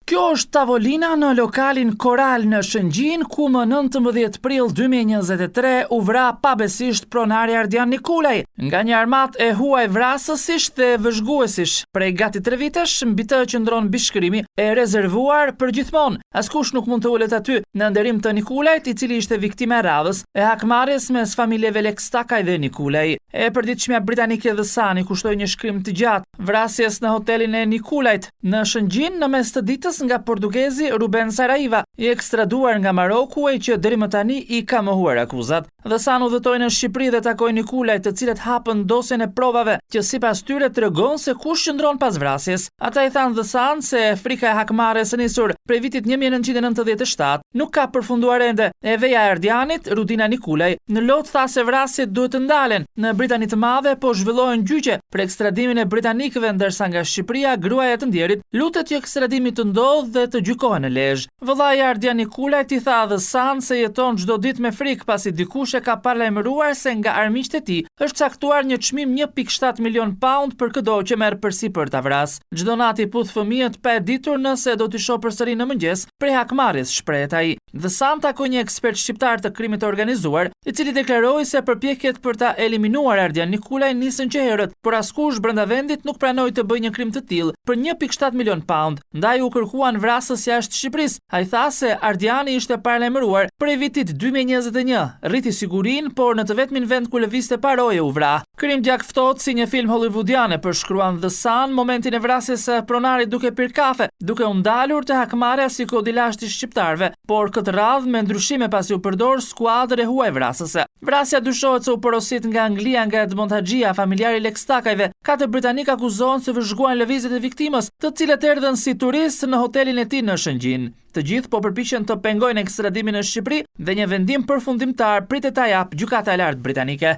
Kjo është tavolina në lokalin Koral në Shëngjin, ku më 19 prill 2023 u vra pabesisht pronari Ardian Nikulaj, nga një armatë e huaj vrasësish dhe vëzhguesish. Prej gati 3 vitesh, mbi të qëndron mbishkrimi e rezervuar për gjithmonë. Askush nuk mund të ulet aty në nderim të Nikulajt, i cili ishte viktima e radhës e hakmarrjes mes familjeve Lekstakaj dhe Nikulaj. E përditshmja britanike The Sun i kushtoi një shkrim të gjatë vrasjes në hotelin e Nikulajt, Në Shëngjin, në mes të ditës nga portugezi Ruben Saraiva, i ekstraduar nga Maroku e që deri më tani i ka mohuar akuzat. The Sun udhëtoi në Shqipëri dhe takoi Nikulajt, të cilët hapën dosjen e provave që sipas tyre tregon se kush qëndron pas vrasjes. Ata i thanë The Sun se frika e hakmarrjes së nisur prej vitit 1997 nuk ka përfunduar ende. E veja e Ardianit, Rudina Nikulaj, në lot tha se vrasjet duhet të ndalen. Në Britani të Madhe po zhvillohen gjyqe për ekstradimin e britanikëve ndërsa nga Shqipëria gruaja e të ndjerit lutet që ekstradimi të ndodhë dhe të gjykohen në Lezhë. Vëllai i Ardian Nikulajt i tha The Sun se jeton çdo ditë me frikë pasi dikush e ka paralajmëruar se nga armiqtë e tij është caktuar një çmim 1.7 milion paund për këdo që merr përsipër ta vrasë. Çdo natë i puth fëmijët pa e ditur nëse do t'i shoh përsëri në mëngjes prej hakmarrjes, shprehet ai. The Sun takoi një ekspert shqiptar të krimit të organizuar, i cili deklaroi se përpjekjet për ta eliminuar Ardian Nikulajn nisën që herët, por askush brenda vendit nuk pranoi të bëjë një krim të tillë për 1.7 milion pound, ndaj u kërkuan vrasës jashtë Shqipërisë. Ai tha se Ardiani ishte paralajmëruar prej vitit 2021, rriti sigurinë, por në të vetmin vend ku lëvizte pa roje u vra. Krim gjakftohtë si një film hollywoodian e përshkruan The Sun momentin e vrasjes së pronarit duke pirë kafe, duke u ndalur te hakmarrja si kod i lashtë i shqiptarëve, por këtë radhë me ndryshime pasi u përdor skuadër e huaj vrasëse. Vrasja dyshohet se u porosit nga Anglia nga Edmond Haxhia, familjari i Lekstakajve. Katër britanikë akuzohen se vëzhguan lëvizjet e viktimës, të cilët erdhën si turistë në hotelin e tij në Shëngjin. Të gjithë po përpiqen të pengojnë ekstradimin në Shqipëri dhe një vendim përfundimtar pritet ta japë Gjykata e Lartë Britanike.